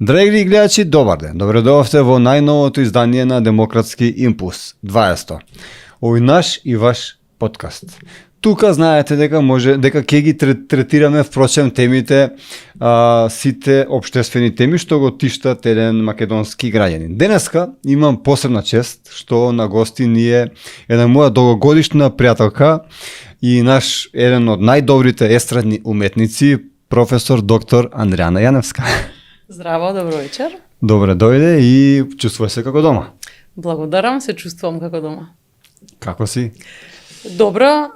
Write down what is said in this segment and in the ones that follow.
Драги гледачи, добар ден. Добредовте во најновото издание на Демократски импулс 20. Овој наш и ваш подкаст. Тука знаете дека ќе ги третираме впрочем темите, сите општествени теми што го тиштат еден македонски граѓанин. Денеска имам посебна чест што на гости ни е една моја долгогодишна пријателка и наш еден од најдобрите естрадни уметници, професор доктор Андријана Јаневска. Здраво, добро вечер. Добре дојде и чувствуваш се како дома. Благодарам, се чувствувам како дома. Како си? Добро,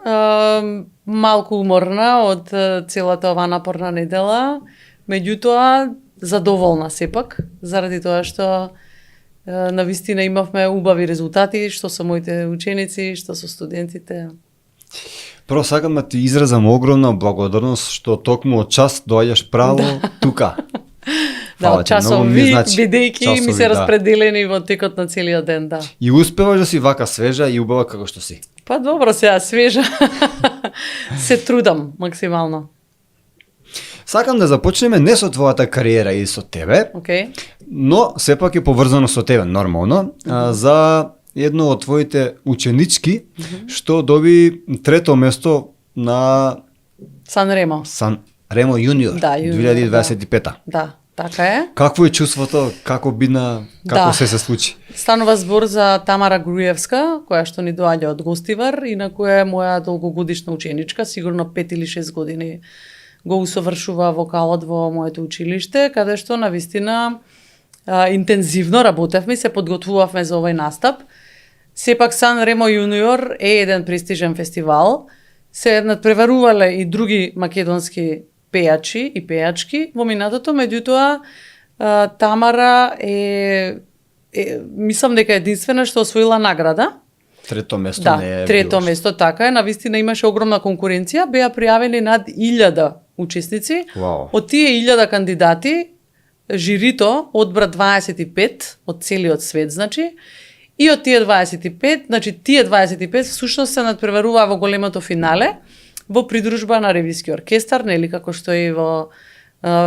малку уморна од целата оваа напорна недела, меѓутоа задоволна сепак, заради тоа што навистина имавме убави резултати, што со моите ученици, што со студентите. Прво сакам да ти изразам огромна благодарност што токму од час доаѓаш право тука. Да, часови, бидејќи ми се да. распределени во текот на целиот ден, да. И успеваш да си вака свежа и убава како што си. Па добро, сега свежа. Се трудам максимално. Сакам да започнеме не со твојата кариера и со тебе, Океј. но сепак е поврзано со тебе, нормално, за едно од твоите ученички што доби трето место на Сан Ремо. Сан Ремо јуниор, Да, јуниор, 2025. Да, така е. Какво е чувството, како бина, како Да. се случи? Станува збор за Тамара Груевска, која што ни доаѓа од Гостивар и на која е моја долгогодишна ученичка, сигурно 5 или 6 години го усовршува вокалот во моето училиште, каде што навистина интензивно работевме и се подготвувавме за овој настап. Сепак Сан Ремо јуниор е еден престижен фестивал, се надпреварувале и други македонски пејачи и пејачки во минатото, меѓутоа Тамара мислам дека единствена што освоила награда. Трето место Да, не е трето било место, така е. Навистина имаше огромна конкуренција, беа пријавени над 1000 учесници. Вау. Од тие 1000 кандидати, жирито одбра 25 од целиот свет, значи, и од тие 25, значи тие 25 всушност се надпреваруваа во големото финале во придружба на ревиски оркестар, нели како што е во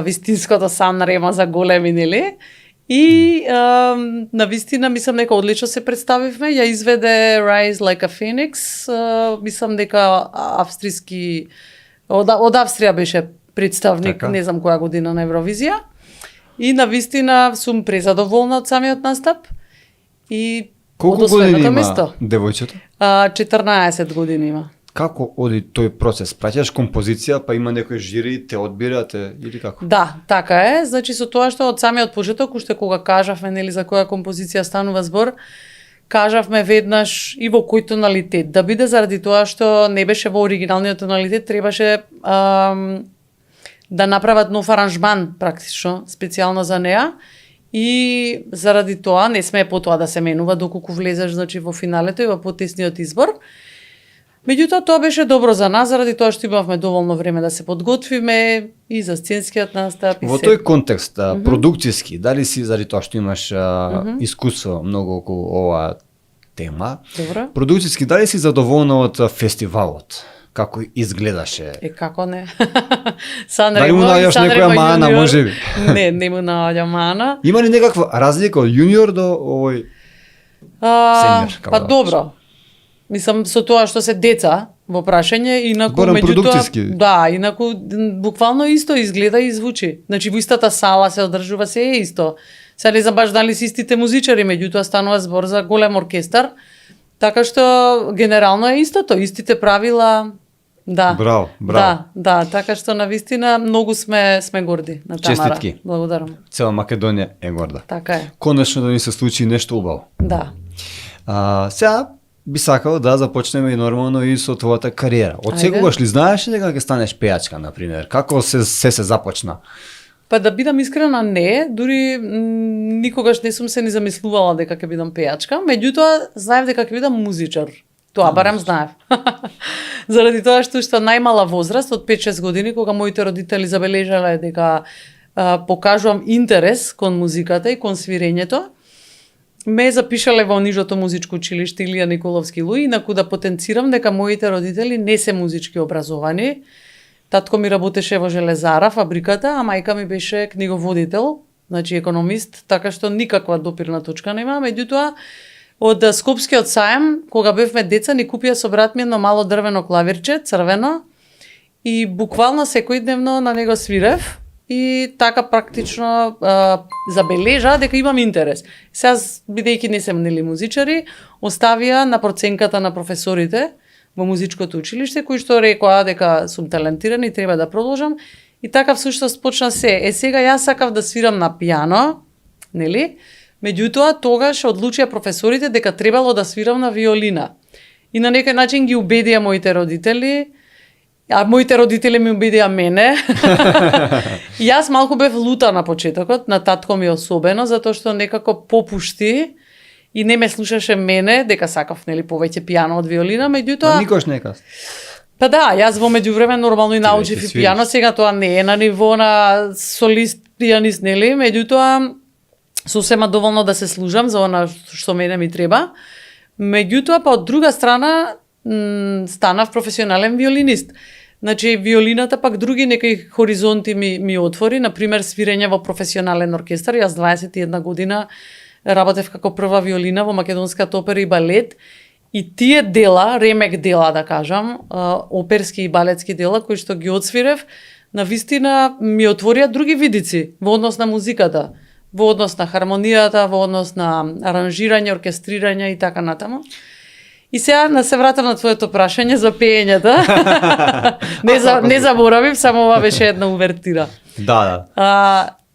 вистинското Сан Ремо за големи, нели? И навистина мислам дека одлично се представивме, ја изведе Rise Like a Phoenix, мислам дека австријски од Австрија беше представник, Така. не знам која година на Евровизија. И навистина сум презадоволна од самиот настап и Колку од години освоеното има место. девојчето? 14 години има. Како оди тој процес? Праќаш композиција, па има некој жири, те одбирате или како? Да, така е. Значи со тоа што од самиот почеток, уште кога кажавме нели за која композиција станува збор, кажавме веднаш и во кој тоналитет да биде, заради тоа што не беше во оригиналниот тоналитет, требаше да направат нов аранжман практично, специјално за неа. И заради тоа не сме потоа да се менува доколку влезеш значи во финалето и во потесниот избор. Меѓутоа тоа беше добро за нас заради тоа што имавме доволно време да се подготвиме и за сценскиот настап и Во тој контекст, продукцијски, дали си заради тоа што имаш искуство многу околу оваа тема, Добро. продукцијски дали си задоволна од фестивалот? Како изгледаше? Како не? Сан Дали му Ремо и наоѓаш Сан некоја Ремо мана, јуниор. можеби? Не му наоѓа мана. Има ли некаква разлика од јуниор до овој сениор? Па добро. Мислам со тоа што се деца во прашање, инаку Зборам продукцијски. меѓутоа да, инаку буквално исто изгледа и звучи. Значи во истата сала се одржува, се е исто. Сега не знам баш дали се истите музичари, меѓутоа станува збор за голем оркестар. Така што генерално е истото, истите правила, Да. Браво, браво. Да, така што навистина многу сме горди на Тамара. Честитки. Благодарам. Цела Македонија е горда. Така е. Конечно да ни се случи нешто убаво. Да. Сега би сакал да започнеме и нормално и со твојата кариера. Од Ајде. секогаш ли знаеш дека ќе станеш пејачка, на пример? Како се започна? Па да бидам искрена, не, дури никогаш не сум се ни замислувала дека ќе бидам пејачка, меѓутоа знаев дека ќе бидам музичар. Тоа барем знаев. Заради тоа што најмала возраст од 5-6 години, кога моите родители забележале дека покажувам интерес кон музиката и кон свирењето, ме запишале во нижото музичко училиште Илија Николовски Луи, инаку да потенцирам дека моите родители не се музички образовани. Татко ми работеше во железара, фабриката, а мајка ми беше книговодител, значи економист, така што никаква допирна точка нема. Меѓутоа, од Скопскиот саем, кога бевме деца, ни купија со брат ми едно мало дрвено клавирче, црвено, и буквално секојдневно на него свирев, и така практично забележа дека имам интерес. Сега, бидејќи не сум нели музичари, оставија на проценката на професорите во музичкото училиште, кои што рекоа дека сум талентиран и треба да продолжам. И така всушност почна се. Сега јас сакав да свирам на пијано, нели? Меѓутоа, тогаш одлучија професорите дека требало да свирам на виолина. И на некој начин ги убедија моите родители, а моите родители ми убедија мене. И јас малку бев лута на почетокот, на татко ми особено, затоа што некако попушти и не ме слушаше мене, дека сакав нели повеќе пијано од виолина, меѓутоа... Никош не каз. Па да, јас во меѓувреме нормално и научив и свириш. пијано, сега тоа не е на ниво на солист пијанист, нели, меѓутоа сосема доволно да се служам за она што мене ми треба. Меѓутоа, па од друга страна, станав професионален виолинист. Значи, виолината пак други некои хоризонти ми отвори, например, свирење во професионален оркестар. Јас 21 година работев како прва виолина во Македонската опера и балет. И тие дела, ремек дела да кажам, оперски и балетски дела кои што ги отсвирев, навистина ми отворија други видици во однос на музиката, во однос на хармонијата, во однос на аранжирање, оркестрирање и така натаму. И сега да се вратам на твоето прашање за пеењето. не заборавив, само ова беше една увертира. Да.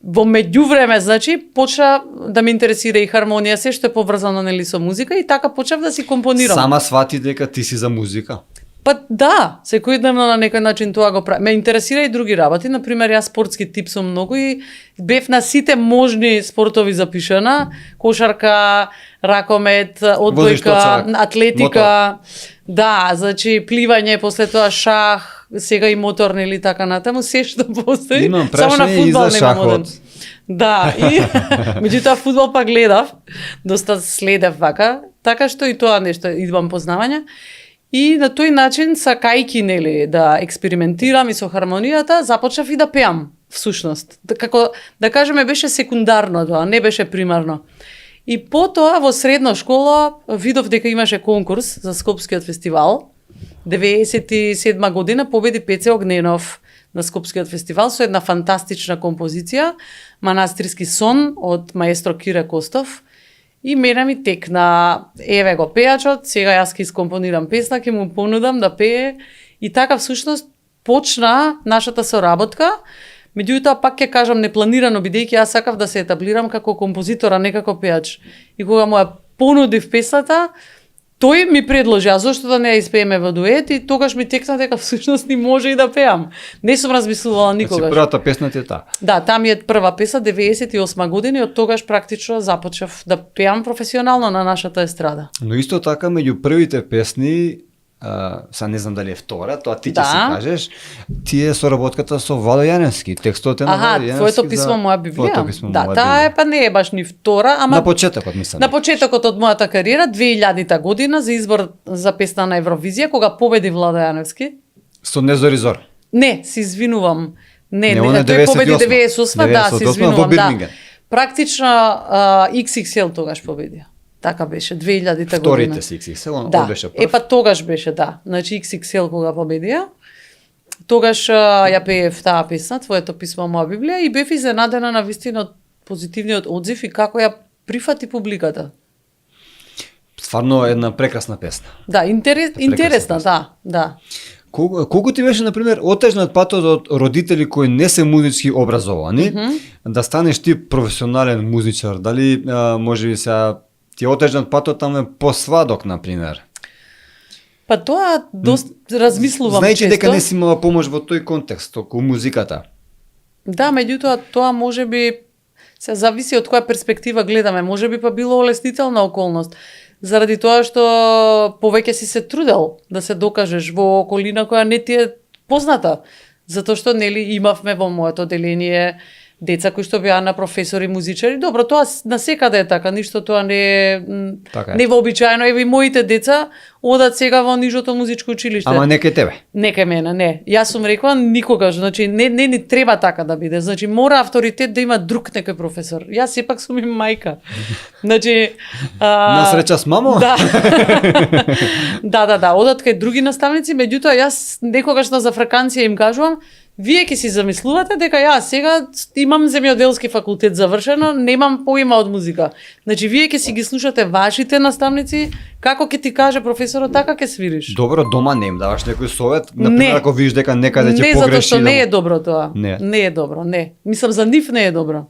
Во меѓувреме, значи, почна да ме интересира и хармонија, се што е поврзано нели со музика, и така почнав да си компонирам. Сама свати дека ти си за музика. Па да, секојдневно на некој начин тоа го прави. Ме интересира и други работи, например, јас спортски тип сум многу и бев на сите можни спортови запишана, кошарка, ракомет, одбојка, атлетика. Да, значи пливање, после тоа шах, сега и мотор, нели така натаму, се што постои. Имам Само на прашање и фудбал за немам оден. шахот. Да, и меѓутоа фудбал па гледав, доста следев вака, така што и тоа нешто идвам познавање. И на тој начин, сакајки нели да експериментирам и со хармонијата, започнав и да пеам, всушност. Како да кажеме беше секундарно тоа, не беше примарно. И потоа во средна школа видов дека имаше конкурс за Скопскиот фестивал. 97 година победи Пеце Огненов на Скопскиот фестивал со една фантастична композиција, Манастирски сон од маестро Кире Костов. И мене ми текна, еве го пејачот, сега јас ќе искомпонирам песна, ќе му понудам да пее. И така всушност почна нашата соработка. Меѓутоа пак ќе кажам непланирано, бидејќи јас сакав да се етаблирам како композитор, а не како пејач. И кога му ја понудив песната, тој ми предложи, а зошто да не ја испееме во дует, и тогаш ми текна дека всушност ни може и да пеам. Не сум размислувала никогаш. Значи првата песна ти е таа. Да, таа ми е прва песна, 98 година, и од тогаш практично започнав да пеам професионално на нашата естрада. Но исто така меѓу првите песни, са не знам дали е втора, тоа ти ќе си кажеш, ти е соработката со Владо Јаневски, текстот е на Владо Јаневски. Твоето писмо моја Библија. Твоето писмо да, моја таа е па не е баш ни втора, ама на почетокот мислам. На почетокот од мојата кариера, 2000 година за избор за песна на Евровизија, кога победи Владо Јаневски. Со Незор и Зор. Не, се извинувам. Не, она тој победи 98, 98, да, се извинувам, во да. Бирмингем. Практично XXL тогаш победи. Така беше, 2000 година. Вторите си XXL, он беше прв. Па тогаш беше, да. Значи XXL кога победија, тогаш ја пеев таа песна, Твоето писмо моја Библија, и бев изненадена на вистина од позитивниот одзив и како ја прифати публиката. Стварно една прекрасна песна. Да, интересна, да. Колку ти беше, например, отежнат патот од родители кои не се музички образовани, да станеш ти професионален музичар? Дали може би сега ти отежнат патот таму по свадок, например? Па тоа размислувам Знаејќи често. дека не си имала помош во тој контекст, околу музиката. Да, меѓутоа тоа може би се зависи од која перспектива гледаме. Може би па било олеснителна околност. Заради тоа што повеќе си се трудел да се докажеш во околина која не ти е позната. Затоа што нели имавме во моето деление деца кои што беа на професори музичари. Добро, тоа насекаде е така, ништо тоа не е Така е. невообичаено. Еве и моите деца одат сега во нижото музичко училиште. Ама не кај тебе. Не кај мене, не. Јас сум рекла никогаш, значи не ни треба така да биде. Значи мора авторитет да има друг некој професор. Јас сепак сум им мајка. Значи На среќа с мамо? Да. да, одат кај други наставници, меѓутоа јас некогаш на зафраканција им кажувам, вие ќе си замислувате дека јас сега имам земјоделски факултет завршено, немам поима од музика. Значи вие ќе си ги слушате вашите наставници, како ќе ти каже професорот, така ќе свириш. Добро, дома не им даваш некој совет, например, Не. ако видиш дека некаде ќе Не, погреши. затоа што не е да... добро тоа. Не. е добро, не. Мислам, за нив не е добро.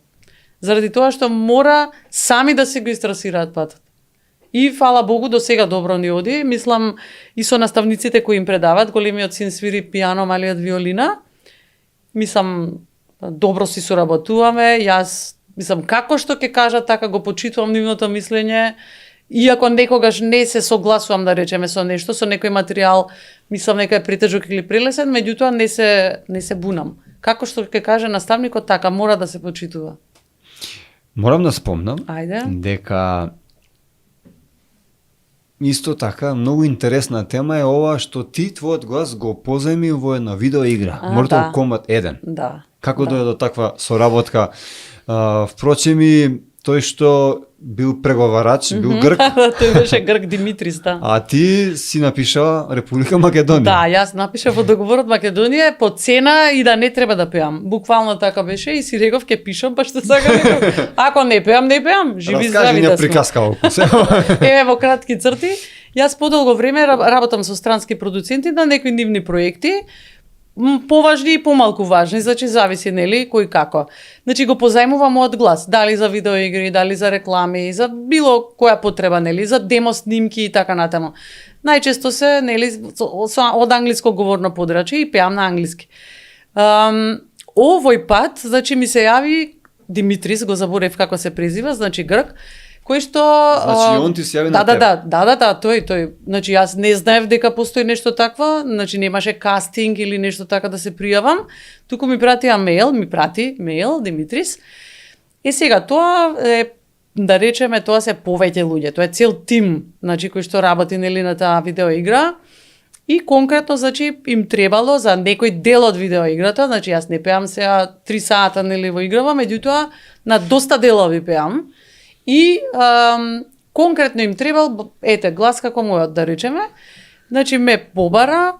Заради тоа што мора сами да се го истрасираат патот. И фала Богу, до сега добро ни оди. Мислам, и со наставниците кои им предават, големиот син свири пијано, малиот виолина. Мислам, добро си соработуваме. Јас, мислам, како што ќе кажа, така го почитувам нивното мислење. Иако некогаш не се согласувам, да речеме, со нешто, со некој материјал, мислам нека е притежок или прилесен, меѓутоа не се бунам. Како што ќе каже наставникот, така мора да се почитува. Морам да спомнам Ајде. дека исто така многу интересна тема е ова што ти твојот глас го позајми во една видеоигра, Mortal да. Kombat 1. Да. Како да. дојде до таква соработка? Впрочем и тој што бил преговарач, бил грк, Тој беше грк Димитрис, да. а ти си напишала Република Македонија. Да, јас напишав во договорот Македонија по цена и да не треба да пеам. Буквално така беше и си реков ќе пишам, па што сега реков. Ако не пеам, не пеам. Живи здрави да сме. приказка околу се. Еве во кратки црти, јас подолго време работам со странски продуценти на некои нивни проекти, поважни и помалку важни, значи зависи нели кој како. Значи го позајмувам мојот глас, дали за видеоигри, дали за реклами, за било која потреба, нели, за демо снимки и така натаму. Најчесто се нели од англиско говорно подрачје и пеам на англиски. Овој пат, значи ми се јави Димитрис, го заборев како се презива, значи грк, кој што Значи он ти се јави на тебе. Да, тој. Значи јас не знаев дека постои нешто такво, значи немаше кастинг или нешто така да се пријавам, туку ми прати мејл Димитрис. И сега тоа е, да речеме, тоа се повеќе луѓе, тоа е цел тим, значи кој што работи нели на таа видеоигра. И конкретно, значи, им требало за некој дел од видеоиграта, значи јас не пеам сега 3 сата нели во играва, меѓутоа на доста делови пеам. И конкретно им требал, ете, глас како мојот, да речеме. Значи ме побара,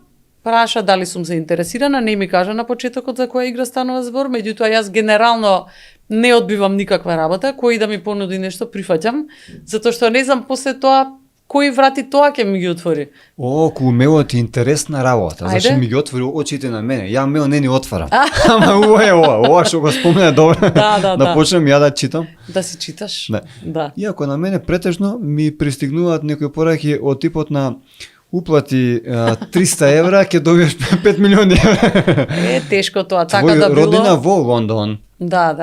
праша дали сум заинтересирана, не ми кажа на почетокот за која игра станува збор, меѓутоа јас генерално не одбивам никаква работа, кој да ми понуди нешто прифаќам, затоа што не знам после тоа кои врати тоа ќе ми ги отвори. Околу мејот е интересна работа, Ајде. зашто ми ги отвори очите на мене. Ја мејот не ни отварам. Ама ова е ова што го спомена добро. Да. Почнем ја да читам. Да си читаш? Не. Да. Иако на мене претежно ми пристигнуваат некои пораки од типот на уплати 300 евра, ќе добиеш 5 милиони евра. Е тешко тоа, така Твој да било. родина во Лондон. Да.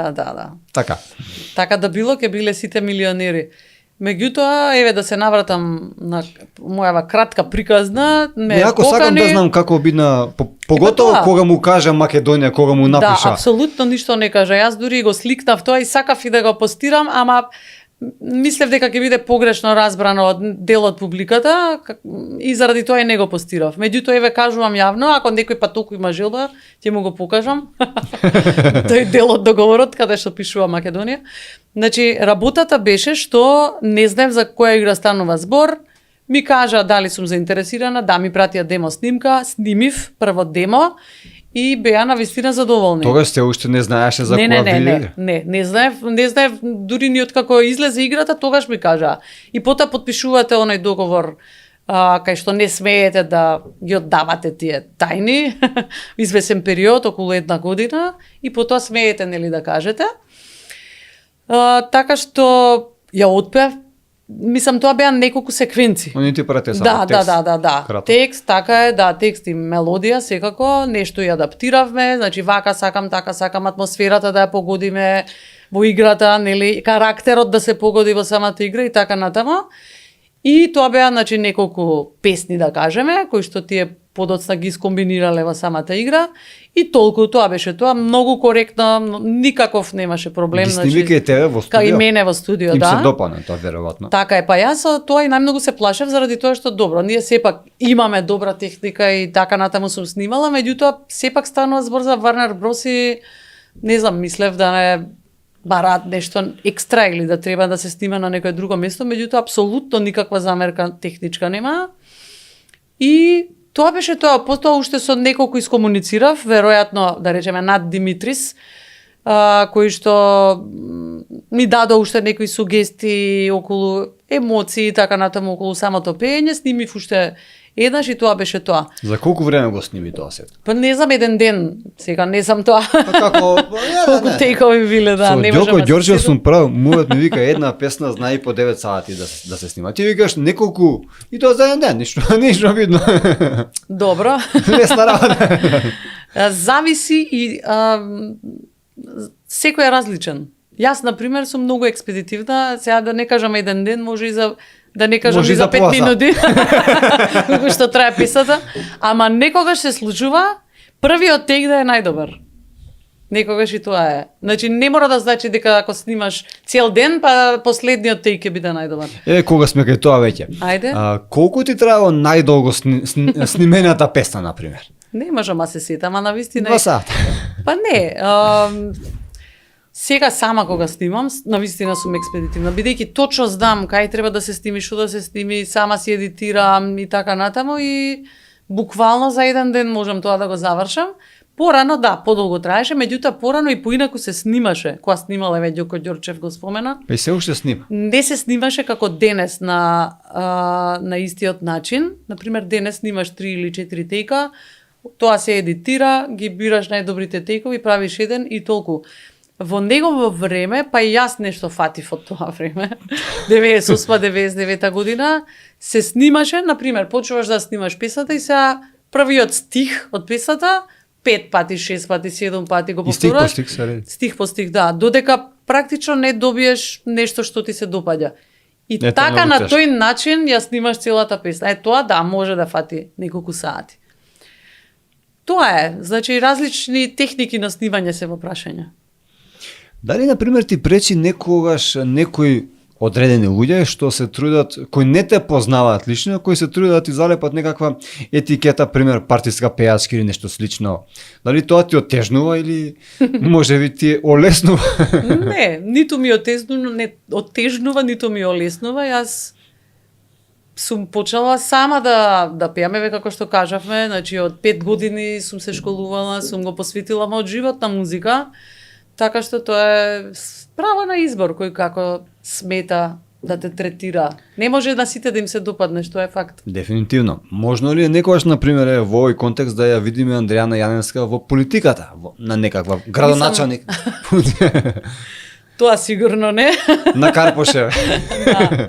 Така. Така да било ќе биле сите милионери. Меѓутоа, еве да се навратам на мојава кратка приказна, ме Ако сакам да знам како обидна, поготово тоа. кога му кажа Македонија, кога му напиша. Да, апсолутно ништо не кажа. Јас дури го сликнав тоа и сакав и да го постирам, ама мислев дека ќе биде погрешно разбрано од дел од публиката и заради тоа и не го постирав. Меѓутоа, еве кажувам јавно, ако некој па толку има желба, ќе му го покажам. Тој дел од договорот каде што пишува Македонија. Значи, работата беше што не знаев за која игра станува збор, ми кажа дали сум заинтересирана, да ми пратија демо снимка, снимив прво демо и беа навистина задоволни. Тогаш сте уште не знаеше за која видео. Не знаев дури ни од како излезе играта, тогаш ми кажа. И потоа потпишувате оној договор кај што не смеете да ги оддавате тие тајни извесен период, околу 1 година, и потоа смеете, нели, да кажете. Така што ја отпеав, мислам, тоа беа неколку секвенци. Они ти пратеса Да, текст. да. Краток. Текст, така е, да, текст и мелодија, секако, нешто и адаптиравме, значи вака сакам, така сакам, атмосферата да ја погодиме во играта, нели, карактерот да се погоди во самата игра и така натаму. И тоа беа, значи, неколку песни, да кажеме, кои што тие подоцна ги скомбинирале во самата игра, и толку тоа беше тоа, многу коректно, никаков немаше проблем. Ги сними кај тебе во студио? Кај мене во студио, Им да. се допадна тоа, веројатно. Така е, па јас од тоа и најмногу се плашев заради тоа што добро, ние сепак имаме добра техника и така натаму сум снимала, меѓутоа сепак станува збор за Warner Bros и не знам, мислев да не бараат нешто екстра или да треба да се снима на некое друго место, меѓутоа апсолутно никаква замерка техничка нема. И тоа беше тоа, потоа уште со неколку искомуницирав, веројатно да речеме над Димитрис, кои што ми дадо уште некои сугестии околу емоции и така натаму околу самото пеење, снимив уште еднаш и тоа беше тоа. За колку време го сними тоа сет? Па не знам, еден ден, сега не сам тоа. Па како, Колку тейкови биле, да, Со не Ѓоко можам. Ѓорџев сум прав, мујот ми вика една песна знае по 9 сати да се снима. Ти викаш неколку и тоа за еден ден, ништо видно. Добро. Лесна работа. Зависи и секој е различен. Јас, например, сум многу експедитивна, сега да не кажам еден ден, може и за да не кажам Може и и за за 5 пола сат. минути, колку што трае песата, ама некогаш се случува првиот тек да е најдобар. Некогаш и тоа е. Значи не мора да значи дека ако снимаш цел ден, па последниот тек ќе биде најдобар. Кога сме кај тоа веќе. Ајде. Колку ти требало најдолго снимената песна, например? Не можам да се сетам, а навистина 2 сата. Па не, сега сама кога снимам, навистина сум експедитивна, бидејќи точно знам кај треба да се сними, што да се сними, сама си едитирам и така натаму и буквално за еден ден можам тоа да го завршам. Порано, да, подолго траеше, меѓутоа порано и поинаку се снимаше, кога снимал еве Ѓоко Ѓорчев го спомена. Па и се уште снима. Не се снимаше како денес на истиот начин. Например, денес снимаш 3 или 4 тейка, тоа се едитира, ги бираш најдобрите тейкови, правиш еден и толку. Во негово време, па и јас нешто фатив од тоа време, 98-99 година, се снимаше, например, почуваш да снимаш песата и сега првиот стих од песата 5 пати, 6 пати, 7 пати го И стих по повторуваш. стих се реди. Стих по стих, да. Додека практично не добиеш нешто што ти се допаѓа. И Ето, така многу на тешко. тој начин ја снимаш целата песна. Тоа да, може да фати неколку сати. Тоа е, значи различни техники на снимање се во прашање. Дали, например, ти пречи некогаш некои одредени луѓе што се трудат, кои не те познаваат лично, кои се трудат да ти залепат некаква етикета, пример партиска пејачка или нешто слично. Дали тоа ти отежнува или можеби ти олеснува? Не, ниту ми отежнува, ниту ми олеснува. Јас сум почела сама да пеам, еве како што кажавме, значи од 5 години сум се школувала, сум го посветила мојот живот на музика, така што тоа е право на избор кој како смета да те третира. Не може на сите да им се допадне, што е факт. Дефинитивно. Можно ли е некогаш, например, во овој контекст да ја видиме Андријана Јаневска во политиката, на некаква градоначалник? Тоа сигурно не. На Карпоше. Да.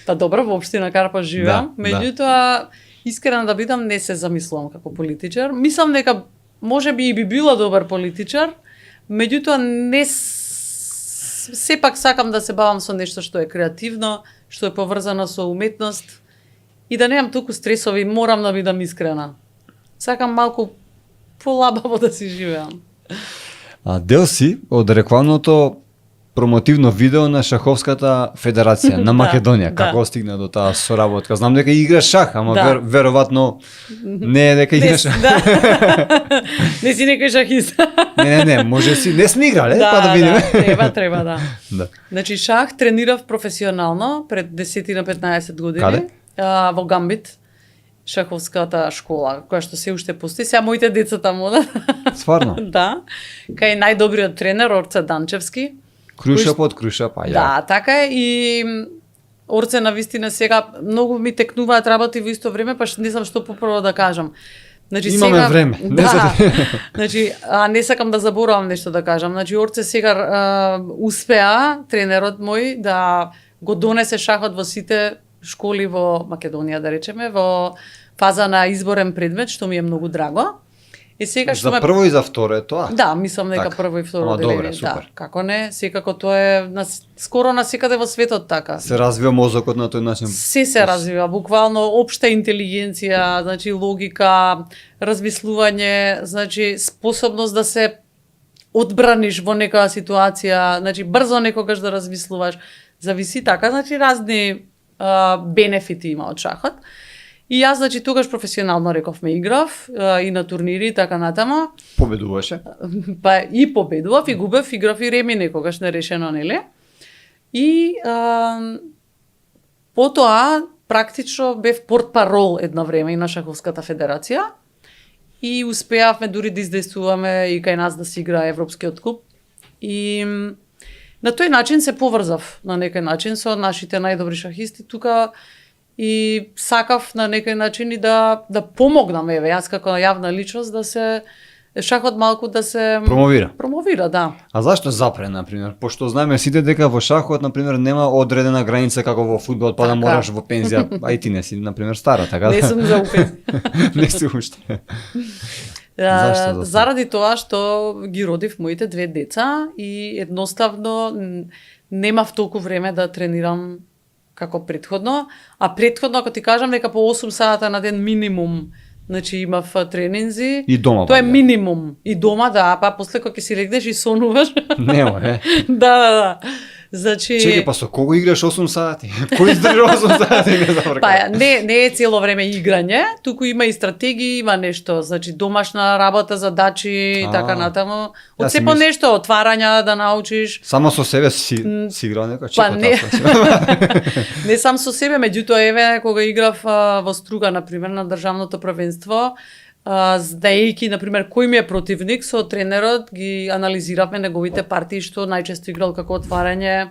Та добро, во општина Карпаш живеам, Да, меѓутоа искрена да бидам не се замислувам како политичар. Мислам дека можеби и би била добар политичар, меѓутоа не сепак сакам да се бавам со нешто што е креативно, што е поврзано со уметност и да немам толку стресови, морам да бидам искрена. Сакам малку полабаво да си живеам. Дел си од рекламното промотивно видео на Шаховската федерација на Македонија. Да. Како стигна до таа соработка? Знам дека играш шах, ама Да. веројатно не е дека играш. Да. Не си некој шахист. Не, може си не сме играле, па да видиме. Треба, да. Да. Значи шах тренирав професионално пред 10 на 15 години. Каде? Во Гамбит, шаховската школа, која што се уште постои. Сега моите деца таму. Стварно. Да. Кај најдобриот тренер Орца Данчевски. Крушап од Крушап, ја. Да, така е и Орце на вистина сега многу ми текнуваат работи во исто време, па не знам што попрво да кажам. Значи Имаме сега време. Не Да. се- Значи, не сакам да заборавам нешто да кажам. Значи Орце сега успеа тренерот мој да го донесе шахот во сите школи во Македонија, да речеме, во фаза на изборен предмет, што ми е многу драго. И сега што За прво и за второ е тоа. Да, мислам дека Така. прво и второ Ама деление. добре, Да, супер. како не, секако тоа е скоро насекаде во светот така. Се развива мозокот на тој начин. Се развива, буквално општа интелигенција, значи логика, размислување, значи способност да се одбраниш во некоја ситуација, значи брзо некогаш да размислуваш, зависи така, значи разни бенефити има од шахот. И јас, значи, тогаш професионално рековме играв и на турнири и така натаму. Победуваше. Па и победував, и губев, играв и реми некогаш нерешено, нели? И потоа практично бев портпарол една време и на Шаховската федерација и успеавме дури да издействуваме и кај нас да се игра Европскиот куп. И на тој начин се поврзав на некој начин со нашите најдобри шахисти тука и сакав на некој начин и да помогнам, еве, јас како јавна личност да се шахот малку да се Промовира. Да. А зашто запре, например? Пошто знаеме сите дека во шахот, например, нема одредена граница како во фудбал, па да Така. мораш во пензија, а и ти не си, например, стара, така Не да? сум за упен. Не си уште. Зашто? Заради тоа што ги родив моите две деца и едноставно немав толку време да тренирам како предходно, а предходно, ако ти кажам, дека по 8 сата на ден минимум, значи имав тренинзи. И дома. Тоа е па, минимум. И дома, да, па после кога ќе си легнеш и сонуваш. Нема, е. Да. Значи Чекај, па со кого играш 8 сати? Кој издржи 8 сати? Не забркам. Па не е цело време играње, туку има и стратегии, има нешто, значи домашна работа, задачи и така натаму. Од Јас си се по мис- нешто, отварања да научиш. Само со себе си играл некој Па не. чекотаца. Не сам со себе, меѓутоа еве кога играв во Струга на пример на државното првенство, знаејќи на пример кој ми е противник, со тренерот ги анализиравме неговите партии што најчесто играл како отварање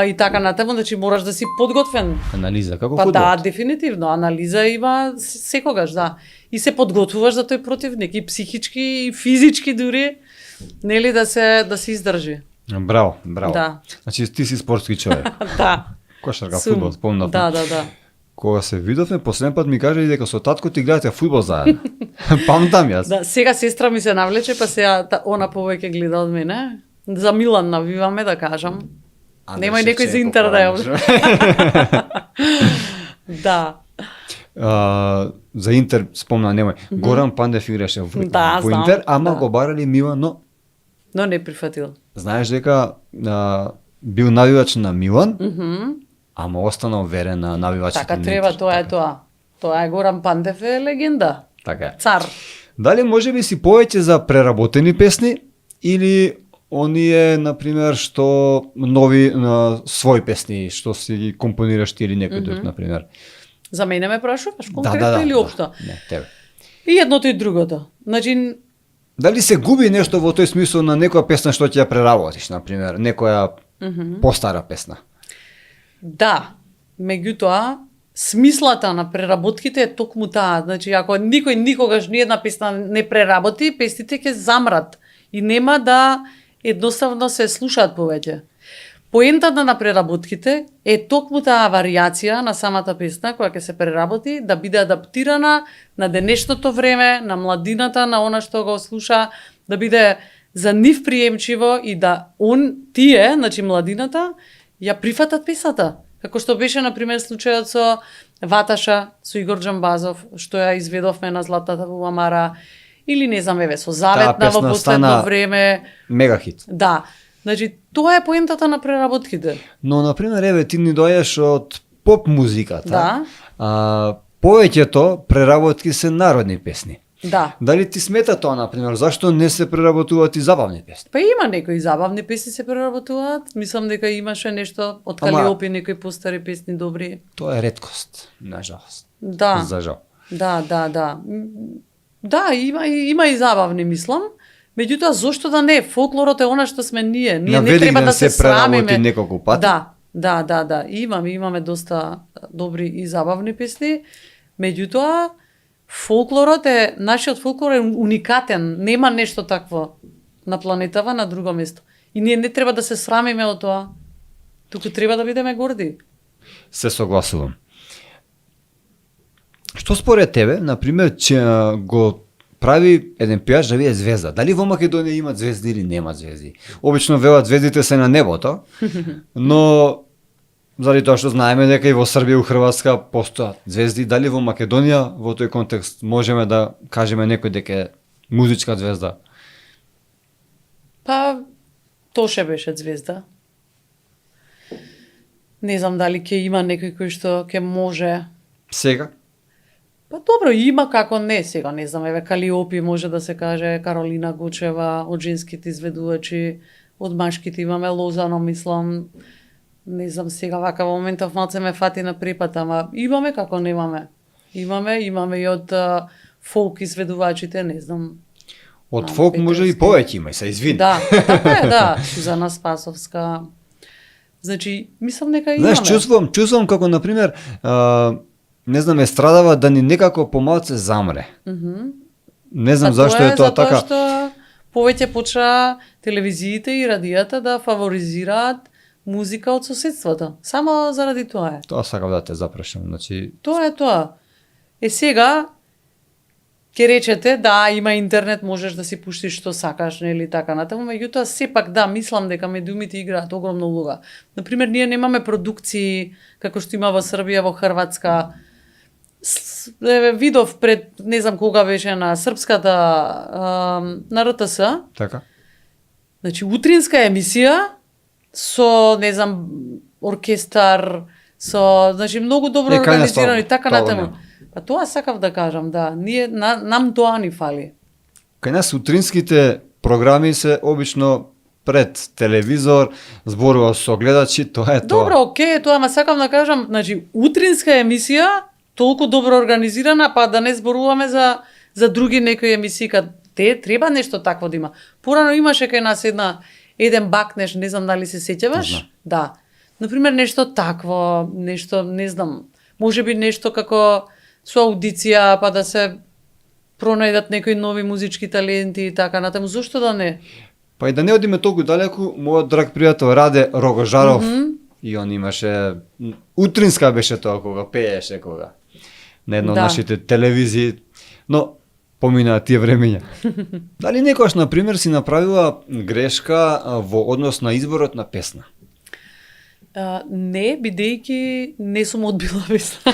и така натаму, значи мораш да си подготвен. Анализа, како Па фудбал. да, дефинитивно, анализа има секогаш, да. И се подготвуваш за тој противник, и психички, и физички дури, нели да се издржи. Браво. Да. Значи ти си спортски човек. Да. Кошарка, Сум. фудбал, спомнав. Да. Кога се видовме, последен пат ми кажа и дека со татко ти гледате фудбал заедно. Памтам јас. Да, сега сестра ми се навлече, па сега она повеќе гледа од мене. За Милан навиваме, да кажам. Немај некој за Интер да ја Да. За Интер спомна немај. Горан Пандев играше во Да, знам, Интер, ама да. го барали Милан, но Но не прифатил. знаеш дека бил навивач на Милан, ама останал верен на навивачите Така на треба, Интер. тоа е тоа. Тоа е Горан Пандев е легенда. Така е. Цар. Дали може би си повеќе за преработени песни или оние, например, што нови своји песни, што си ги компонираш ти или некој друг, например? За мене ме прашуваш конкретно или општо? Не, тебе. И едното и другото. Значи, Дали се губи нешто во тој смисол на некоја песна што ќе ја преработиш, например, некоја постара песна? да, меѓутоа, смислата на преработките е токму таа. Значи, ако никој никогаш ни една песна не преработи, песните ќе замрат и нема да едноставно се слушаат повеќе. Поентата на преработките е токму таа варијација на самата песна која ќе се преработи да биде адаптирана на денешното време, на младината, на она што го слуша, да биде за нив приемчиво и да тие, значи младината, ја прифатат песната. Како што беше, например, случајот со Ваташа, со Игор Џамбазов, што ја изведовме на Златата Буламара, или не знам, еве, со Заветна песна во последно стана време. Мега хит. Да. Значи, тоа е поентата на преработките. Но, например, еве, ти ни дојдеш од поп музиката. Да. Повеќето преработки се народни песни. Да. Дали ти смета тоа, например, зашто не се преработуваат и забавни песни? Па има некои забавни песни се преработуваат. Мислам дека имаше нешто од Ама- Калиопи, некои постари песни добри. Тоа е реткост, нажалост. Да. За жал. Да. Да, има и забавни, мислам. Меѓутоа, зошто да не? Фолклорот е она што сме ние. Ние не Наведих треба да да се се срамиме. преработи неколку пати. Да, Да. Имаме доста добри и забавни песни. Меѓутоа, нашиот фолклор е уникатен. Нема нешто такво на планетава на друго место. И ние не треба да се срамиме од тоа. Туку треба да бидеме горди. Се согласувам. Што според тебе, например, че го прави еден пејач да биде звезда? Дали во Македонија имат звезди или нема звезди? Обично велат звездите се на небото, но заради тоа што знаеме дека и во Србија и Хрватска постојат звезди, дали во Македонија во тој контекст можеме да кажеме некој дека е музичка звезда? Па, Тоше беше звезда. Не знам дали ќе има некој кој што ќе може. Сега? Па добро, има како не, сега не знам, еве Калиопи може да се каже, Каролина Гучева, од женските изведувачи, од машките имаме Лозано, мислам, не знам сега вака во моментов малце ме фати на препат, ама имаме како немаме. Имаме и од фолк изведувачите, не знам. Од фолк може и повеќе има, се извини. Да, така е, да. Сузана Спасовска. Значи, мислам дека имаме. Знаеш, чувствувам како, например, не знам, страдава да ни некако помалце замре. Не знам зашто е тоа така. Затоа што повеќе почна телевизиите и радијата да фаворизираат музика од соседството. Само заради тоа е. Тоа сакав да те запрашам, значи. Тоа е тоа. Сега ќе речете, да, има интернет, можеш да си пуштиш што сакаш, нели така натаму, меѓутоа сепак да, мислам дека медиумите играат огромна улога. Например, ние немаме продукции како што има во Србија, во Хрватска. Видов пред, не знам кога беше на српската на РТС. Така. Значи утринска емисија со, не знам, оркестар, со, значи многу добро организирано и така натаму. Па тоа сакав да кажам, да. Нам тоа ни фали. Кај нас утринските програми се обично пред телевизор, зборува со гледачи, тоа е тоа. Добро, окей, тоа, ама сакам да кажам, значи утринска емисија толку добро организирана, па да не зборуваме за други некои емисии, те треба нешто такво да има. Порано имаше кај нас еден бакнеш, не знам дали се сеќаваш? Да. Например, нешто такво, нешто, не знам, можеби нешто како со аудиција, па да се пронајдат некои нови музички таленти и така натаму. Зошто да не? Па и да не одиме толку далеку, мојот драг пријател Раде Рогожаров, и он имаше, утринска беше тоа кога пееше кога, на една од нашите телевизии, но поминаа тие времења. Дали некојаш, например, си направила грешка во однос на изборот на песна? Не, бидејќи не сум одбила песна.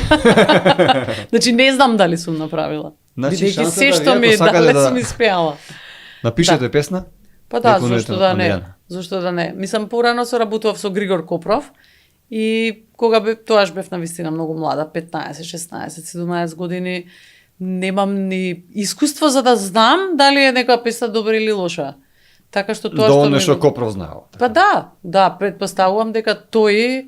Значи не знам дали сум направила. Бидејќи се што ми дале сум испеала. Напишете песна? Па да, зошто да не? Зошто да не? Мислам, порано се работував со Григор Копров и кога тоаш бев навистина многу млада, 15, 16, 17 години, немам ни искуство за да знам дали е некоја песна добра или лоша. Така што тоа доволно што Копров знаел. Па да, предпоставувам дека тој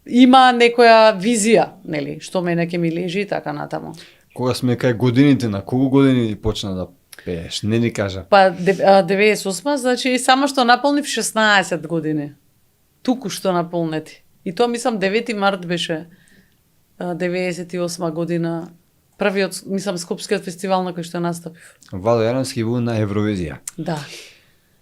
има некоја визија, нели, што мене ќе ми лежи и така натаму. Кога сме кај годините, на колку години почна да пееш? Не ни кажа. Па 98, значи само што наполнив 16 години. Туку што наполнети. И тоа мислам 9 март беше 98 година. Првиот, мислам, Скопскиот фестивал на кој што настапив. Владо Јаремски бил на Евровизија. Да.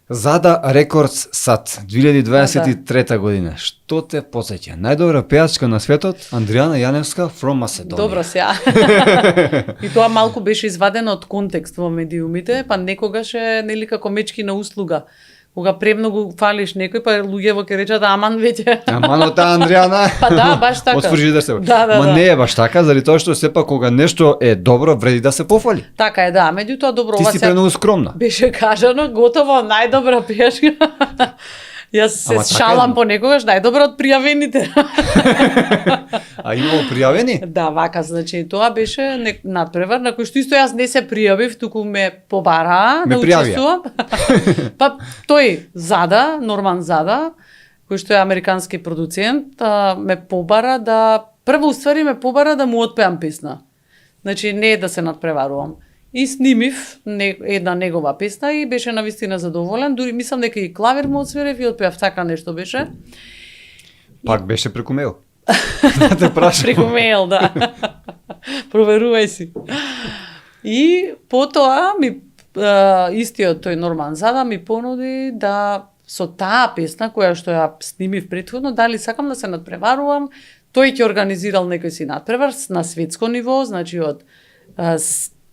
Зада Рекордс САД 2023 година. Што те посеќа? Најдобра пејачка на светот, Андријана Јаневска from Macedония. Добро сега. И тоа малку беше извадено од контекст во медиумите, па некогаш е нели како мечки на услуга. Кога премногу фалиш некој, па луѓето ќе речат аман веќе. Аман од таа Андријана. Па да, баш така. Отфржи да се. Да. Не е баш така, заради тоа што сепак кога нешто е добро, вреди да се пофали. Така е, да. Меѓутоа добро, ти си премногу скромна. Беше кажано, готово најдобра пејачка. Јас се шалам понекогаш, најдобро од пријавените. А имало пријавени? Да, вака, значи тоа беше надпревар на кој што исто јас не се пријавив, туку ме побара да учествувам. Па тој Зада, Норман Зада, кој што е американски продуцент, ме побара да прво уствари ме побара да му отпеам песна. Значи не да се надпреварувам. И снимив една негова песна и беше навистина задоволен. Дури мислам дека и клавир му отсвирев и отпеав, така нешто беше. Пак беше преку мейл. Да те прашам. Преку мейл, да. Проверувај си. И потоа истиот тој Норман Зада ми понуди да со таа песна која што ја снимив претходно, дали сакам да се надпреварувам, тој ќе организирал некој си надпревар на светско ниво, значи од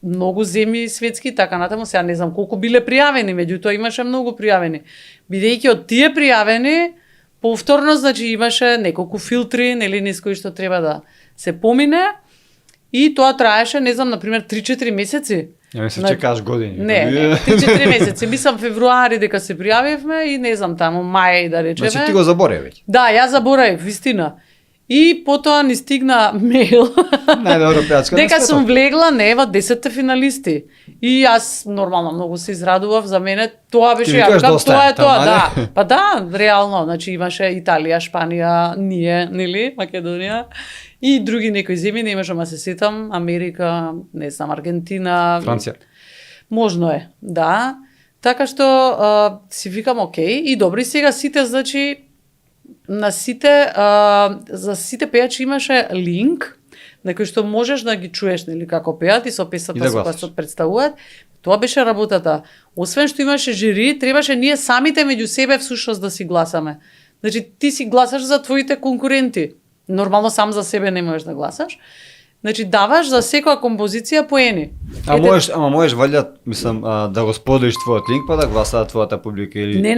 многу земји светски, така натаму, сега не знам колку биле пријавени, меѓутоа имаше многу пријавени. Бидејќи од тие пријавени, повторно, значи имаше неколку филтри, нели, низ кои што треба да се помине, и тоа траеше, не знам, например, 3-4 месеци. Ја мислам, че кажеш години. Не, 3-4 месеци. Мислам февруари дека се пријавивме и не знам таму мај да речеме. Значи ти го заборави веќе. Да, ја заборавив, вистина. И потоа ни стигна мейл Најдобра пејачка на дека светот. сум влегла во 10 финалисти. И јас нормално многу се израдував, за мене тоа беше, Ти ја викаш, викам, доста тоа е, е тоа, таму, да. ајде. Па да, реално, значи имаше Италија, Шпанија, ние, нели, Македонија и други некои земји, не можам да се сетам, Америка, не знам, Аргентина, Франција. Можно е, да. Така што си викам окей, и добри сега сите, значи на сите за сите пејачи имаше линк на кој што можеш да ги чуеш, нели, како пеат и со И песната да со која гласаш. се представуваат. Тоа беше работата. Освен што имаше жири, требаше ние самите меѓу себе всушност да си гласаме. Значи ти си гласаш за твоите конкуренти. Нормално сам за себе не можеш да гласаш. Значи даваш за секоја композиција поени. Ама можеш валја, мислам, да го споделиш твојот линк па да гласаат твојата публика или Не.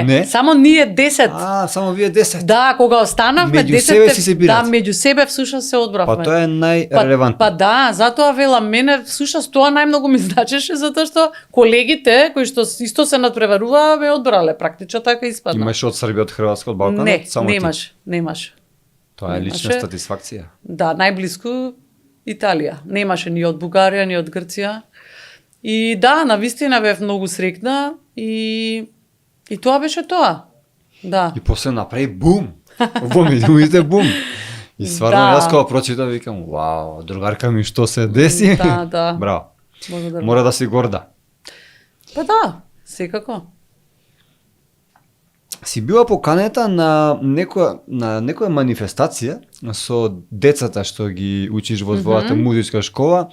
Не? Само ние 10. само вие 10. Да, кога останавме Меѓу себе си се да, бирате. меѓу себе всушност се одбравме. Па тоа е најрелевантно. Па да, затоа велам, мене всушност тоа најмногу ми значеше, затоа што колегите кои што исто се надпреваруваа ме одбрале, практично така испадна. Имаш од Србија, од Хрватска, од Балканот, Не, само ти. немаш. Тоа е лична Немаше. статисфакција. Да, најблиску Италија. Немаше ни од Бугарија, ни од Грција. И да, навистина бев многу срекна и тоа беше тоа. Да. И после направи бум. Во медиумите бум. И стварно Да. јас кога прочитав викам, вау, другарка ми што се деси? Да. Браво. Благодарам. Мора да си горда. Па да, секако. Си била поканета на некоја манифестација со децата што ги учиш во твојата музичка школа.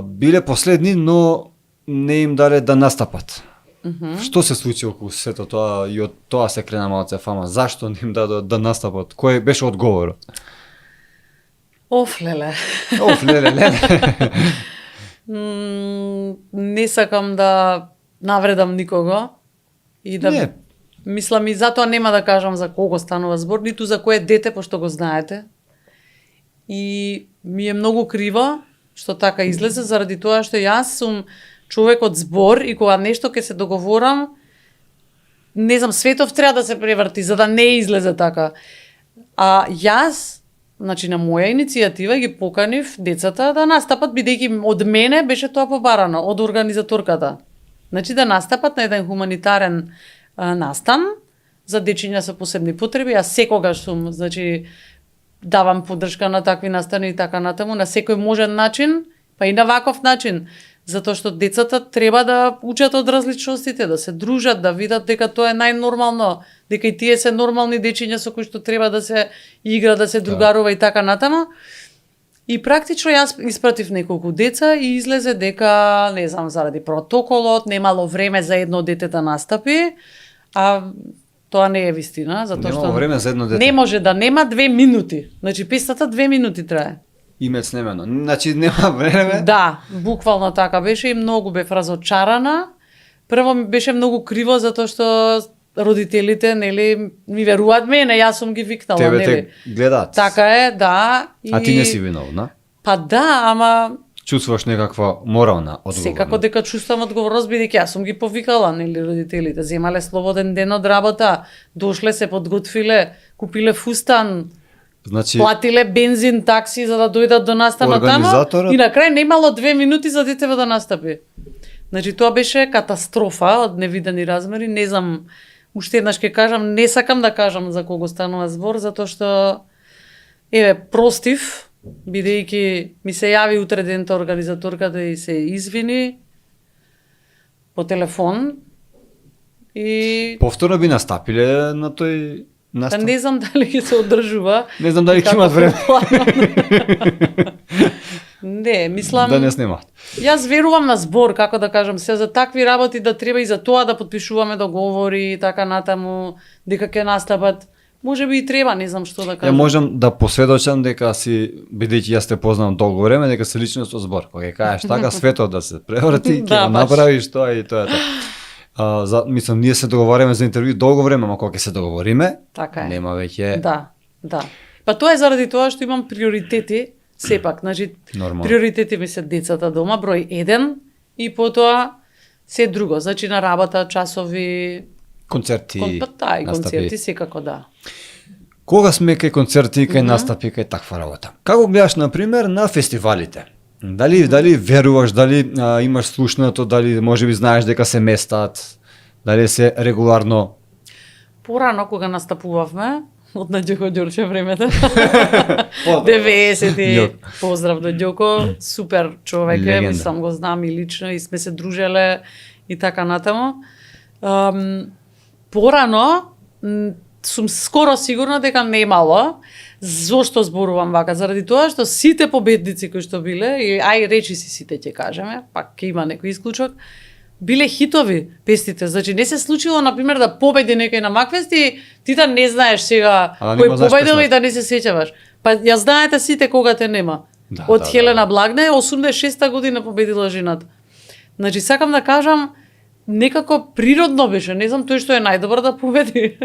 Биле последни, но не им дале да настапат. Што се случи околу сето тоа и од тоа се крена малце фама? Зашто не им дадоа да настапат? Кој беше одговорот? Оф, леле. Оф, леле. Не сакам да навредам никого и да Не. мислам и затоа нема да кажам за кого станува збор, ниту за кое дете, пошто го знаете. И ми е многу криво што така излезе, заради тоа што јас сум човек од збор и кога нешто ќе се договорам, не знам, светов треба да се преврти за да не излезе така. А јас, значи на моја иницијатива ги поканив децата да настапат, бидејќи од мене беше тоа побарано, од организаторката. Значи да настапат на еден хуманитарен настан за дечиња со посебни потреби. Јас секогаш сум, значи, давам поддршка на такви настани и така натаму, на секој можен начин, па и на ваков начин. Затоа што децата треба да учат од различностите, да се дружат, да видат дека тоа е најнормално, дека и тие се нормални дечиња со кои што треба да се игра, да се другарува и така натаму. И практично јас испратив неколку деца и излезе дека, не знам, заради протоколот, немало време за едно дете да настапи, а тоа не е вистина, затоа Немало што време за едно дете. не може да нема 2 минути. Значи песната 2 минути трае. Имец немено. Значи нема време. Да, буквално така беше и многу бев разочарана. Прво ми беше многу криво затоа што родителите, нели, ми веруваат мене, јас сум ги викнала, Тебе нели. те гледаат. Така е, да. А ти не си виновна. Па да, ама Чувствуваш некаква морална одговорност. секако дека чувствам одговорност, бидејќи јас сум ги повикала, нели, родителите. Земале слободен ден од работа, дошле се подготвиле, купиле фустан, Значи, платиле бензин, такси за да дојдат до настана тамо Организаторот- и на крај немало 2 минути за детеве да настапи. Значи тоа беше катастрофа од невидени размери, не знам, уште еднаш ќе кажам, не сакам да кажам за кого станува збор, затоа што еве простив, бидејќи ми се јави утре дента организаторката и се извини по телефон и повторно би настапиле на тој Па настап? не знам дали ќе се одржува. Не знам дали ќе Како имат време Не, мислам... да не снимаат. Јас верувам на збор, како да кажам, се за такви работи да треба и за тоа да подпишуваме договори и така натаму, дека ќе настапат. Може би и треба, не знам што да Ја кажам. можам да посведочам дека си, бидејќи јас те познавам долго време, дека си личност со збор. Кога ќе кажеш така светот да се преврати, ќе Да, го баш. направиш тоа и тоа е тоа. Мислам, ние се договараме за интервју долго време, ама кога ќе се договориме, Така е. нема веќе Да, да. Па тоа е заради тоа што имам приоритети, сепак, значи Нормално. приоритети ми се децата дома, број 1 и потоа се друго, значи на работа, часови, концерти, и настапи. концерти секако да. Кога сме кај концерти, кај настапи, кај таква работа? Како гледаш, на пример, на фестивалите? Дали веруваш, дали имаш слушнато, дали можеби знаеш дека се местат, дали се регуларно? Порано кога настапувавме, од Ѓоко Ѓорче времето. Поздрав. 90-ти. Ѓоко. Поздрав до Ѓоко, супер човек е, Легенда. мислам го знам и лично и сме се дружеле и така натаму. Порано сум скоро сигурна дека немало. Зошто зборувам вака? Заради тоа што сите победници кои што биле, и ај речи си сите ќе кажеме, пак ќе има некој исклучок, биле хитови песните. Значи не се случило на пример да победи некој на Макфест и ти да не знаеш сега А да кој нема знаеш победил песната. и да не се сеќаваш. Па ја знаете сите кога те нема. Да, Од да, Хелена Благне 86-та година победила жената. Значи сакам да кажам некако природно беше, не знам тој што е најдобар да победи.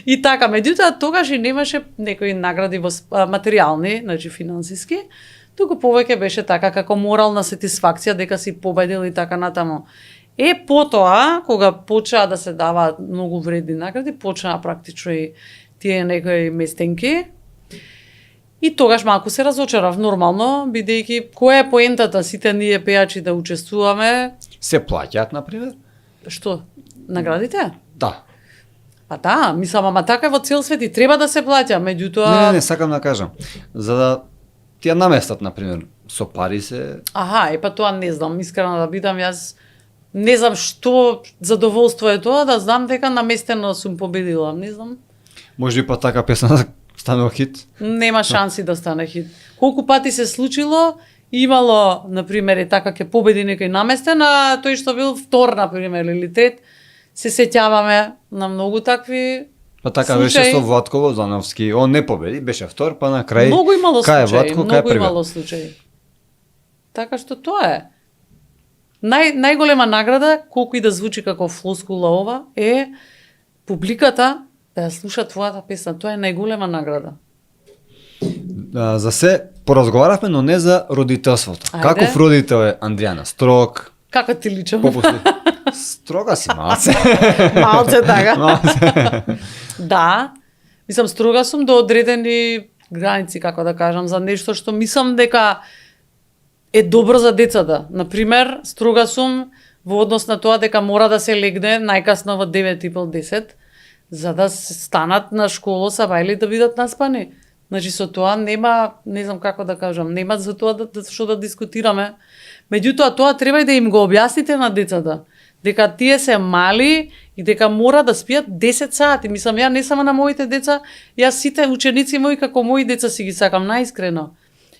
И така, меѓутоа тогаш и немаше некои награди материјални, значи финансиски, туку повеќе беше така како морална сатисфакција дека си победил и така натаму. Потоа, кога почаа да се даваат многу вредни награди, почнаа практично и тие некои местенки. И тогаш малку се разочарав, нормално, бидејќи која е поентата сите ние пејачи да учествуваме? Се плаќаат, на пример? Што? Наградите? Да. Па да, мислам, ама така е во цел свет и треба да се плаќа, меѓутоа... Не, сакам да кажам. За да ти ја наместат, на пример, со пари се... Аха, па тоа не знам, искрено да бидам, јас не знам што задоволство е тоа, да знам дека наместено сум победила, не знам. Може би па така песна станува хит? Нема шанси да стане хит. Колку пати се случило, имало, на пример, е така ќе победи некој наместен, а тој што бил втор, на пример, или трет, се сеќаваме на многу такви Па така случаи. беше со Владко Лозановски. Он не победи, беше втор, па на крај... Многу имало кај е случаи, Владко, кај е многу првиот? имало случаи. Така што тоа е. Најголема награда, колку и да звучи како флоскула ова, е публиката да ја слуша твојата песна. Тоа е најголема награда. За се поразговаравме, но не за родителството. Ајде. Каков родител е Андријана? Строг, Како ти личам? попусти? Строга си малце. Малце така. Малце. Да. Мислам, строга сум до одредени граници, како да кажам, за нешто што мислам дека е добро за децата. Например, строга сум во однос на тоа дека мора да се легне најкасно во 9:30-10, за да се станат на школа сабајли да бидат наспани. Значи со тоа нема, не знам како да кажам, нема за тоа што да дискутираме. Меѓутоа тоа треба и да им го објасните на децата, дека тие се мали и дека мора да спијат 10 сати. Мислам, ја не само на моите деца, јас сите ученици мои како мои деца си ги сакам најискрено.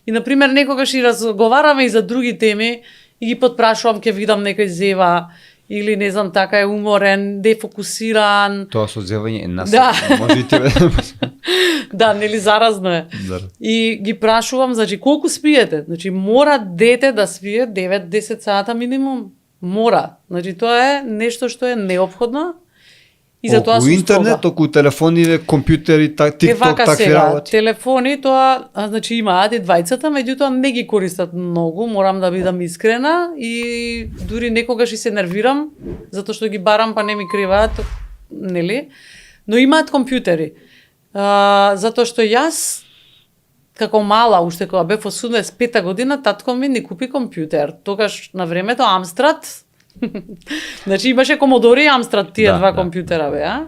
И на пример некогаш и разговараме и за други теми и ги потпрашувам, ќе видам некој зева или не знам, така е уморен, дефокусиран. Тоа со зевање е нас. Да. Може и тебе. Да, нели заразно е. Да. И ги прашувам, значи колку спиете? Значи мора дете да спие 9-10 сата минимум. Мора. Значи тоа е нешто што е неопходно. И за тоа Оку сум интернет, строга. оку телефони, компјутери, TikTok, вака такви сега, работи. телефони тоа, значи имаат и двајцата, меѓутоа не ги користат многу, морам да бидам искрена и дури некогаш и се нервирам затоа што ги барам па не ми криваат, нели? Но имаат компјутери. Затоа што јас како мала, уште кога бев 85-та година, татко ми ни купи компјутер. Тогаш на времето Амстрад, значи имаше Комодори и Амстрад тие Да, два да. компјутера беа.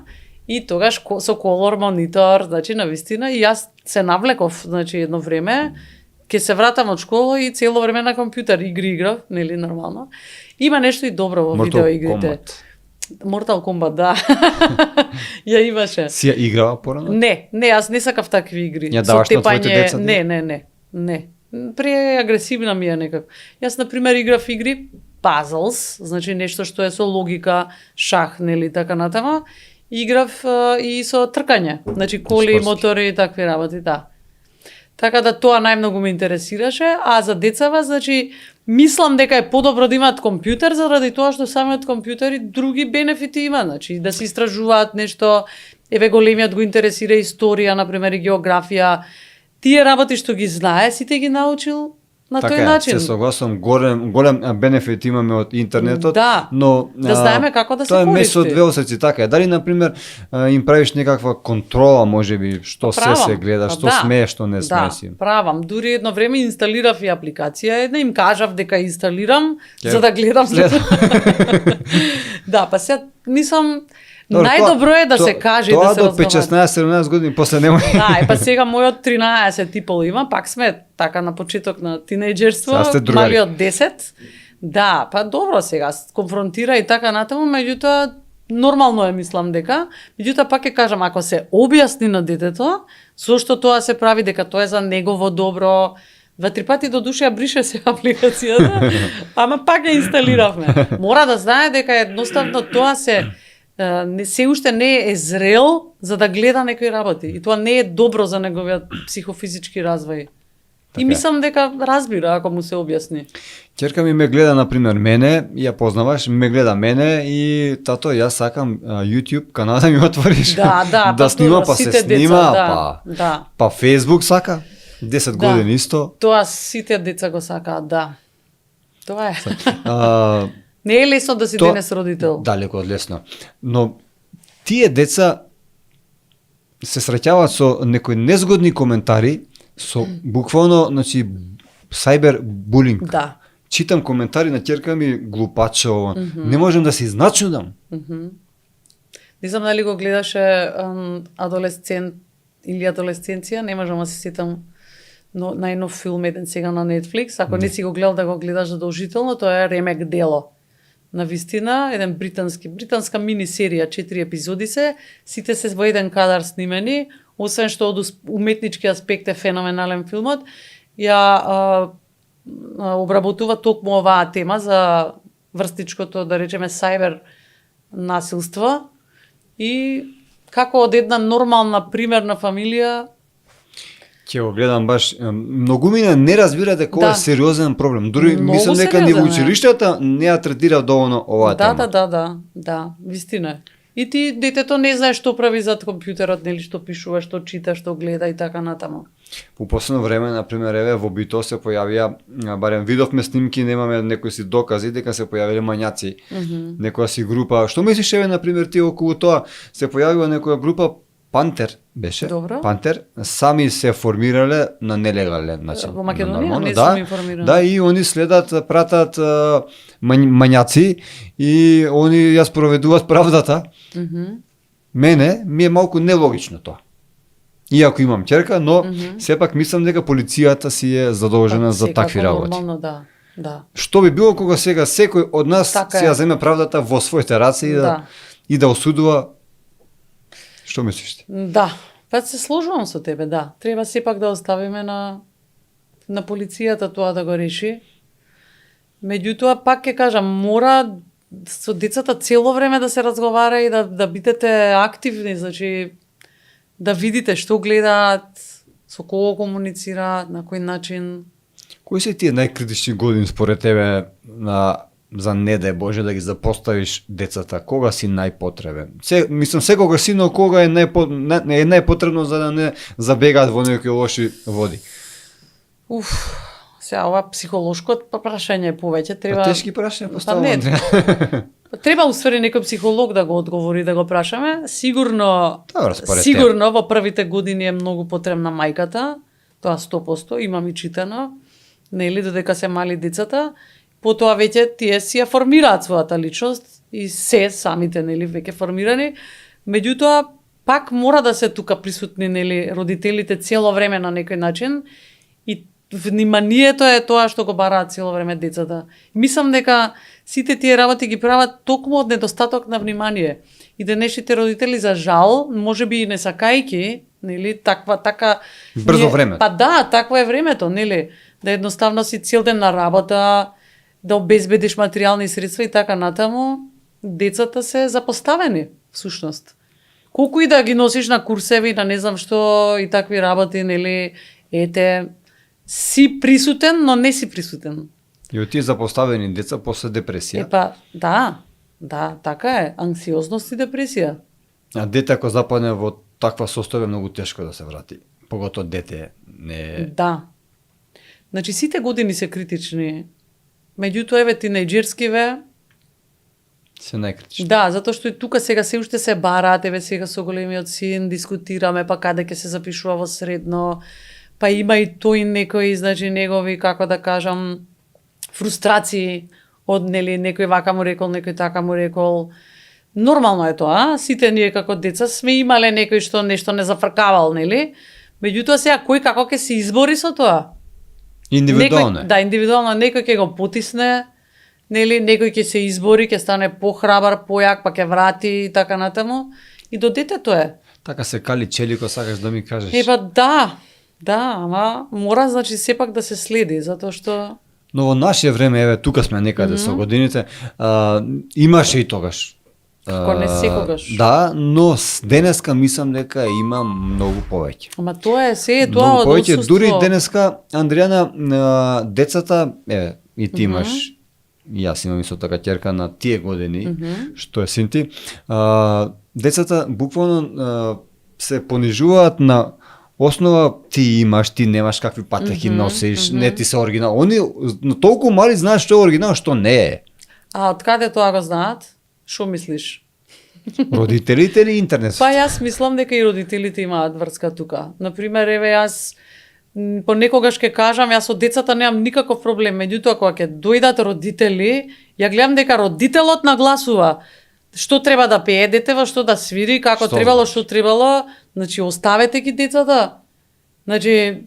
И тогаш со колор монитор, значи навистина и јас се навлеков, значи едно време ќе се вратам од школа и цело време на компјутер игри играв, нели нормално. Има нешто и добро во Mortal видеоигрите. Kombat. Mortal Kombat, да. Ја имаше. Си ја играла порано? Не, јас не сакав такви игри. Ја Со даваш на твоите тепање, деца? Не. Преагресивна ми е некако. Јас, на пример, играв игри puzzles, значи нешто што е со логика, шах, нели, така натама. Играв и со тркање, значи коли, Спортски. мотори и такви работи, да. Така да тоа најмногу ме интересираше, а за децава, значи, мислам дека е подобро да имаат компјутер, заради тоа што самиот компјутер и други бенефити има, значи, да се истражуваат нешто, еве големиот го интересира историја, например, и географија, тие работи што ги знае, сите ги научил на Така тој е, начин. се согласувам, голем бенефит имаме од интернетот, Да, но да знаеме како да се тоа е месо од користи. две осеци, така е. Дали на пример им правиш некаква контрола, можеби, што се гледа, што смее, што не смее си. Да, правам. Дури едно време инсталирав и апликација една, им кажав дека инсталирам, Ќе- за да гледам. Да, па се, мислам, Добро, најдобро е да тоа- се каже и тоа да се до разговара. 16-17 години, после нема. Да, па сега мојот 13 типол има, пак сме така на почеток на тинејџерство, Сега сте другари. малиот 10. Да, па добро сега, конфронтира и така натаму, меѓутоа нормално е, мислам дека. Меѓутоа пак ќе кажам, ако се објасни на детето зошто тоа се прави, дека тоа е за негово добро, 2-3 пати до душа ја брише се апликацијата, ама пак ја инсталиравме. Мора да знае дека едноставно тоа се уште не е зрел за да гледа некои работи. И тоа не е добро за неговиот психофизички развој. Така И е. мислам дека разбира ако му се објасни. Ќерка ми ме гледа, например, мене, ја познаваш, ме гледа мене и тато, јас сакам YouTube канал да ми отвориш. Да, да, да па снима, добро, па се сите деца, снима, да, па, да. па Facebook сака, 10 Да. години исто. Тоа сите деца го сакаат, да. Тоа е. А, Не е лесно да си денес родител. Далеко од лесно. Но тие деца се среќаваат со некои незгодни коментари, со буквално, значи, сайбер булинг. Да. Читам коментари на ќерка ми, глупаче ово. Не можем да се изначудам. Не знам дали го гледаше адолесцент или адолесценција, не можам да се сетам, но најнов филм еден сега на Netflix, ако не си го гледал да го гледаш задолжително, тоа е Ремек Дело. На вистина, еден британска мини серија, 4 епизоди сите се во еден кадар снимени, освен што од уметнички аспект е феноменален филмот, ја обработува токму оваа тема за врстичкото, да речеме, сајбер насилство и како од една нормална, примерна фамилија. Ќе го гледам баш, многумина не разбира дека ова е Да. сериозен проблем. Дури Многу мислам дека ни во сериозен е. училиштата не ја третира доволно оваа Да, тема. да, вистина е. И ти, детето не знае што прави зад компјутерот, нели, што пишува, што чита, што гледа и така натаму. По последно време, например, еве во Бито се појавија, барем видовме снимки, немаме некои си докази дека се појавиле мањаци, некоја си група. Што мислиш еве например ти околу тоа? Се појавила некоја група Пантер беше. Добро. Пантер сами се формирале на нелегален начин. Во Македонија Нормално, не да, сум информирана. Да, и они следат, пратат мањаци и они ја спроведуваат правдата. Мене ми е малку нелогично тоа. Иако имам ќерка, но сепак мислам дека полицијата си е задолжена за Секако, такви работи. Нормално, да. Што би било кога сега секој од нас Така си е. ја земе правдата во своите раце и да осудува? Што мислиш ти? Да, па се сложувам со тебе, да. Треба сепак да оставиме на полицијата тоа да го реши. Меѓутоа, пак ќе кажам, мора со децата цело време да се разговара и да бидете активни, значи да видите што гледаат, со кого комуницираат, на кој начин. Кои се тие најкритични години според тебе за не дај Боже да ги запоставиш децата? Кога си најпотребен? Мислам секогаш си, но кога е најпотребно за да не забегаат во некои лоши води? Сега ова психолошко прашање е повеќе, треба. Тешки прашања поставам, не. Андреја. Треба уствари некој психолог да го одговори, да го прашаме. Сигурно Добро, според сигурно во првите години е многу потребна мајката, тоа 100%, имам и читано, нели, додека се мали децата, потоа веќе тие си ја формираат својата личност и се самите, нели, веќе формирани. Меѓутоа, пак мора да се тука присутни, нели, родителите цело време на некој начин и вниманието е тоа што го бараат цело време децата. Мислам дека сите тие работи ги прават токму од недостаток на внимание. И денешните родители, за жал, може би и не сакајки, нели, така Брзо време. Па да, такво е времето, нели? Да едноставно си цел ден на работа, да обезбедиш материјални средства и така натаму, децата се запоставени, всушност. Колку и да ги носиш на курсеви, на не знам што и такви работи, нели, ете, си присутен, но не си присутен. И од тие запоставени деца после депресија. Епа, да, така е, анксиозност и депресија. А дете ако западне во таква состојба многу тешко да се врати. Поготоа дете не е. Да. Значи сите години се критични. Меѓутоа еве тинејџерскиве, Се најкритични. да, затоа што и тука сега се уште се бараат, еве сега со големиот син дискутираме, па каде ќе се запишува во средно, па има и тој некои, значи негови, како да кажам, фрустрации од, нели, некој вака му рекол, некој така му рекол. Нормално е тоа, сите ние како деца сме имале некој што нешто не зафркавал, нели? Меѓутоа сега кој како ќе се избори со тоа? Индивидуално е. Да, индивидуално некој ќе го потисне, нели, некој ќе се избори, ќе стане похрабар, појак, па ќе врати и така натаму. И до детето е. Така се кали челико, сакаш да ми кажеш. Епа да, ама мора, значи, сепак да се следи, затоа што... Но во наше време, еве, тука сме некаде со годините, имаше и тогаш. Како не секогаш. Да, но денеска мислам дека има многу повеќе. Ама тоа е се, тоа Многу од повеќе, отсуство. дури денеска, Андријана, децата, еве, и ти имаш, и јас имам исто така ќерка на тие години, што е син ти, децата буквално се понижуваат на основа ти имаш, ти немаш какви патеки носиш, не ти се оригинал. Они толку мали знаат што е оригинал, што не е. А од каде тоа го знаат? Што мислиш? Родителите или интернет? Па јас мислам дека и родителите имаат врска тука. Например, еве јас понекогаш ќе кажам, јас од децата немам никаков проблем, меѓутоа кога ќе дојдат родители, ја гледам дека родителот нагласува што треба да пее детева, што да свири, како Што требало, знаеш? што требало, значи оставете ги децата. Значи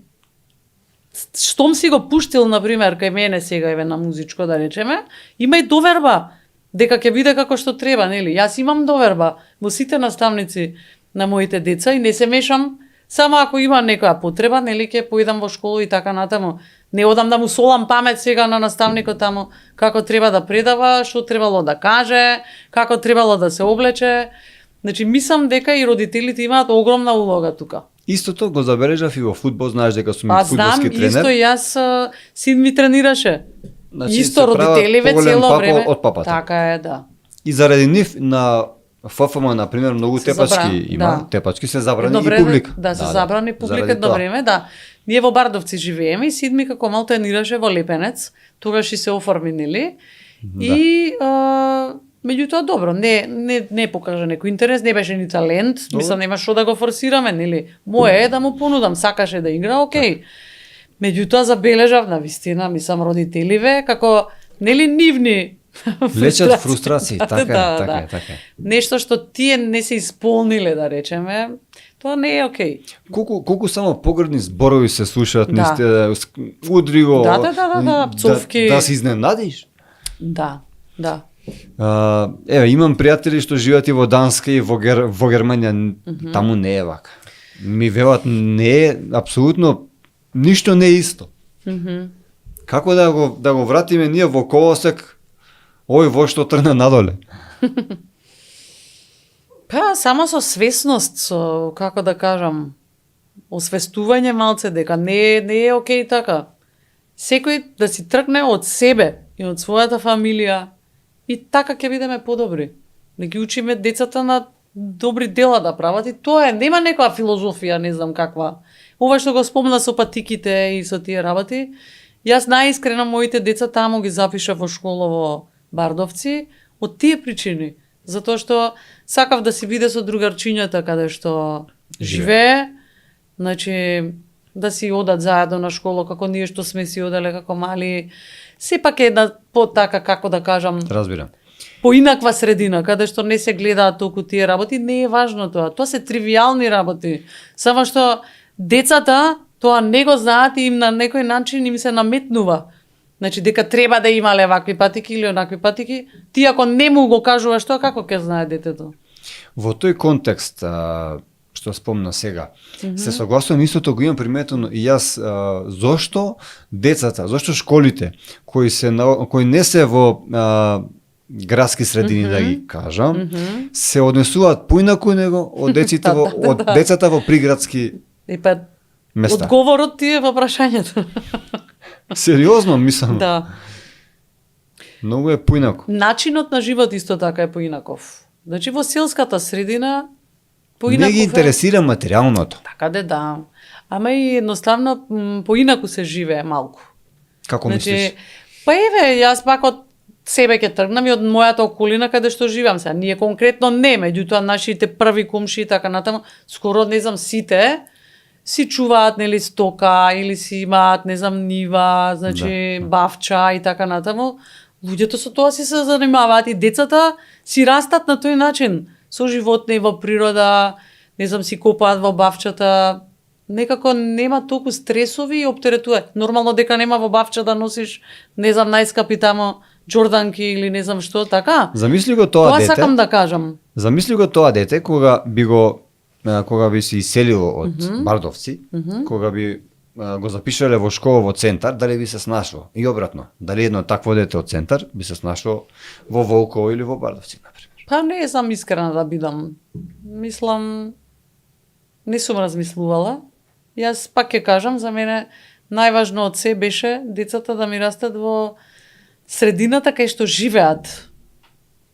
штом си го пуштил, например, кај мене сега еве на музичко да речеме, има и доверба дека ќе биде како што треба, нели? Јас имам доверба во сите наставници на моите деца и не се мешам. Само ако има некоја потреба, нели, ќе поидам во школа и така натаму. Не одам да му солам памет сега на наставникот таму како треба да предава, што требало да каже, како требало да се облече. Значи, мислам дека и родителите имаат огромна улога тука. Истото го забележав и во фудбал, знаеш дека сум Па знам, фудбалски тренер. исто јас син ми тренираше. Значи, Исто се прават родителиве поголем цело папа време. од папата. Така е, да. И заради нив на ФФМ, например, многу Се тепачки забрани, има. да. Тепачки се забрани Едно и време, публика. Да, се забрани публика Заради едно тоа. време, да. Ние во Бардовци живееме и син ми како мал тренираше во Лепенец, тогаш и се оформи, нели? И меѓутоа добро, не покажа некој интерес, не беше ни талент, мислам нема што да го форсираме, нели? Мое е да му понудам, сакаше да игра, окей. Меѓутоа забележав на вистина, мислам родителиве како нели нивни Лечат фрустрации, така е, Да, така да. е, така е. Нешто што тие не се исполниле, да речеме, тоа не е окей. Колку само погрдни зборови се слушаат, Да. удриво, Да, пцовки. да се изненадиш. Да. Еве, имам пријатели што живеат и во Данска и во Германија, таму не е вака. Ми велат не е, апсолутно, ништо не е исто. Како да го вратиме ние во колосек, ој во што трна надоле? Па, само со свесност, со, како да кажам, освестување малце дека не е окей така. Секој да си тргне од себе и од својата фамилија и така ќе бидеме подобри. Да ги учиме децата на добри дела да прават и тоа е, нема некоја филозофија, не знам каква. Ова што го спомна со патиките и со тие работи, јас најискрено моите деца таму ги запишав во школа во Бардовци од тие причини, затоа што сакав да си биде со другарчињата каде што живее, значи да си одат заедно на школа како ние што сме си оделе како мали. Сепак е една така, како да кажам, Разбирам. поинаква средина, каде што не се гледаат толку тие работи, не е важно тоа. Тоа се тривијални работи. Само што децата тоа не го знаат и им на некој начин им се наметнува. Значи дека треба да имале вакви патики или онакви патики, ти ако не му го кажуваш тоа, како ќе знае детето? Во тој контекст, што спомна сега, се согласувам, истото го имам приметено и јас, зошто децата, зошто школите кои не се во градски средини, да ги кажам, се однесуваат поинаку него од деците од децата во приградски места. Одговорот ти е во прашањето. Сериозно, мислам. Да. Многу е поинаку. Начинот на живот исто така е поинаков. Значи во селската средина поинаков Не ги интересира материјалното. Така да. Ама и едноставно поинаку се живее малку. Како мислиш? Па еве, јас пак од себе ќе тргнам и од мојата околина каде што живам сега. Ние конкретно не, меѓутоа нашите први комши и така натаму, скоро не знам сите си чуваат нели стока или си имаат не знам нива, значи бавча и така натаму. Луѓето со тоа си се занимаваат и децата си растат на тој начин, со животни во природа, не знам си копаат во бавчата. Некако нема толку стресови и оптеретува. Нормално дека нема во бавча да носиш, не знам, најскапи тамо џорданки или не знам што, така? Замисли го тоа дете. Тоа сакам да кажам. Замисли го тоа дете кога би се иселило од Бардовци, кога би го запишале во школа во центар, дали би се снашло? И обратно, дали едно такво дете од центар би се снашло во Волково или во Бардовци, например? Па не сам искрена да бидам. Мислам, не сум размислувала. Јас пак ќе кажам, за мене најважно од се беше децата да ми растат во средината кај што живеат.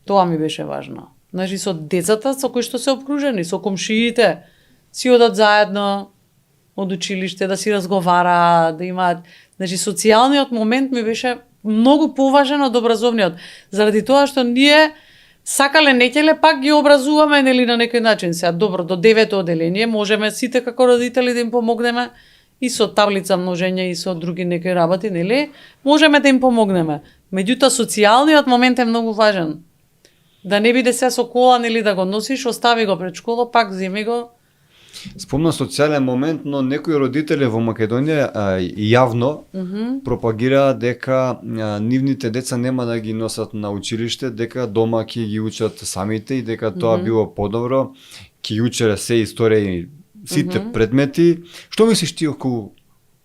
Тоа ми беше важно. Значи со децата со кои што се обкружени, со комшиите, си одат заедно од училиште, да си разговараат, да имаат... Значи социјалниот момент ми беше многу поважен од образовниот. Заради тоа што ние сакале некеле пак ги образуваме нели на некој начин. Сега добро, до 9-то оделение можеме сите како родители да им помогнеме и со таблица множење и со други некои работи, нели? Можеме да им помогнеме. Меѓутоа социјалниот момент е многу важен. Да не биде се со кола, нели да го носиш, остави го пред школа, пак земи го. Спомна социјален момент, но некои родители во Македонија јавно пропагираат дека нивните деца нема да ги носат на училиште, дека дома ќе ги учат самите и дека тоа било подобро, ќе ги учеле се историја и сите предмети. Што мислиш ти околу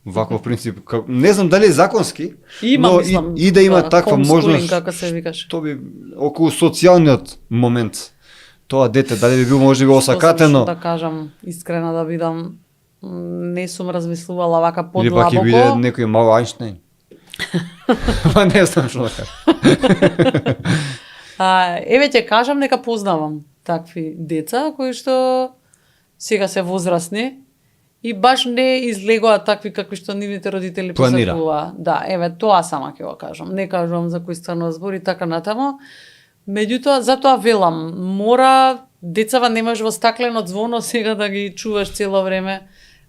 ваков принцип? Не знам дали е законски, но мислам, и да има таква можност, како се викаш. што би околу социјалниот момент. Тоа дете дали би било можеби осакатено? Да кажам, искрена да бидам, не сум размислувала вака Или пак ќе подлабоко. биде некој мал Ајнштајн. Па не знам што да кажам. Еве ќе кажам нека познавам такви деца кои што сега се возрастни и баш не излегуваат такви какви што нивните родители Планира. посакуваа. Да, еве тоа сама ќе го кажам. Не кажувам за кој станува збор и така натаму. Меѓутоа, затоа велам, мора децава немаш во стаклено звоно сега да ги чуваш цело време.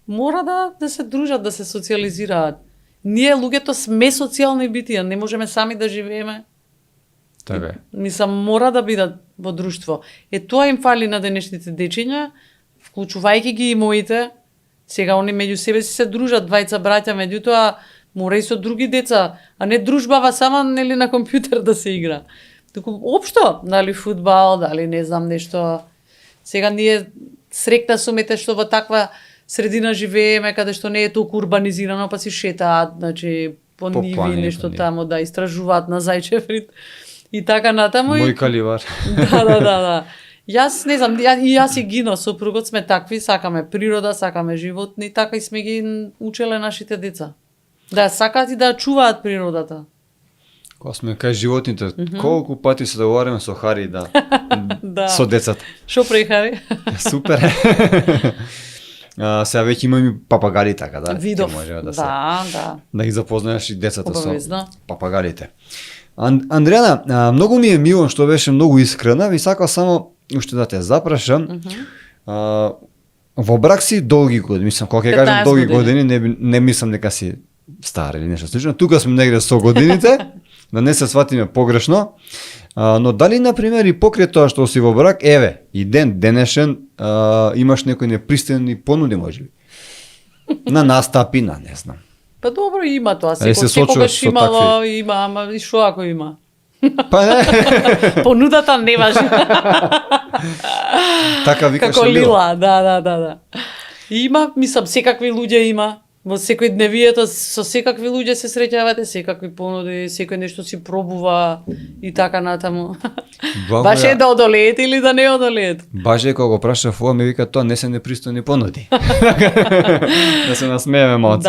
Мора да се дружат, да се социализираат. Ние луѓето сме социјални битија, не можеме сами да живееме. Така е. Мислам, мора да бидат во друштво. Тоа им фали на денешните дечиња, вклучувајќи ги и моите. Сега они меѓу себе си се дружат, двајца браќа, меѓутоа мора и со други деца, а не дружбава сама нели на компјутер да се игра. Туку општо, дали фудбал, дали не знам нешто. Сега ние срекна сум ете што во таква средина живееме каде што не е толку урбанизирано, па си шетаат, значи по По ниви, планини, нешто по ниви. таму да истражуваат на зајчев и така натаму. Мој каливар. Да. Јас не знам, јас и Гино, сопругот сме такви, сакаме природа, сакаме животни, така и сме ги учеле нашите деца. Да сакаат и да чуваат природата. Кога сме кај животните, колку пати се договараме со Хари Да. со децата. Шо прехари? Супер. Сега веќе имаме папагали така, да? Видов. Ќе можеме Да. да ги запознаеш и децата Обавезно. со папагалите. Андријана, многу ми е мило што беше многу искрена, ви сакам само уште да те запрашам. Во брак си долги години, мислам, кога ќе кажам 15 долги години. години, не мислам дека си стар или нешто слично. Тука сме негде со годините, да не се сватиме погрешно. Но дали, например, и покрај тоа што си во брак, еве, и ден денешен, имаш некои непристани понуди, можеби? на настапи, на не знам. Па добро има тоа, се сочуваш секогаш со имало, има, ама и што ако има? Па не, Понудата не важи. така викаше Како Лила. Лила, да. Има, мислам, секакви луѓе има. Во секој дневието со секакви луѓе се среќавате, секакви понуди, секој нешто си пробува и така натаму. Баш е да одолеете или да не одолеете. Баже кога го прашав ова ми вика тоа не се непристојни понуди. Да се насмееме малце.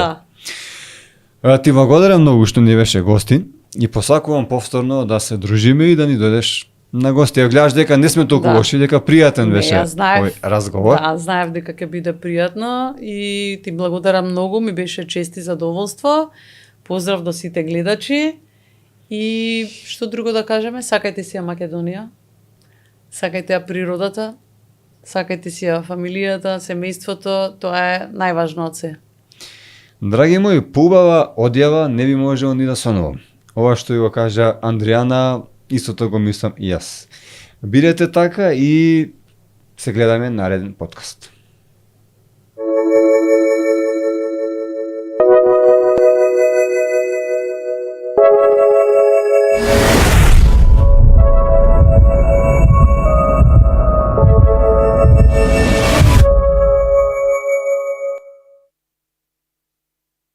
Да. Ти благодарам многу што ни беше гостин и посакувам повторно да се дружиме и да ни дојдеш на гости. Ја гледаш дека не сме толку Да. лоши, дека пријатен беше Јас знаев, овој разговор. Да, знаев дека ќе биде пријатно и ти благодарам многу, ми беше чест и задоволство. Поздрав до сите гледачи и што друго да кажеме, сакајте си ја Македонија, сакајте ја природата, сакајте си ја фамилијата, семејството, тоа е најважно од се. Драги мои, поубава одјава не би можел ни да сонувам. Ова што ја го кажа Андријана, истото го мислам и јас. Бидете така и се гледаме нареден подкаст.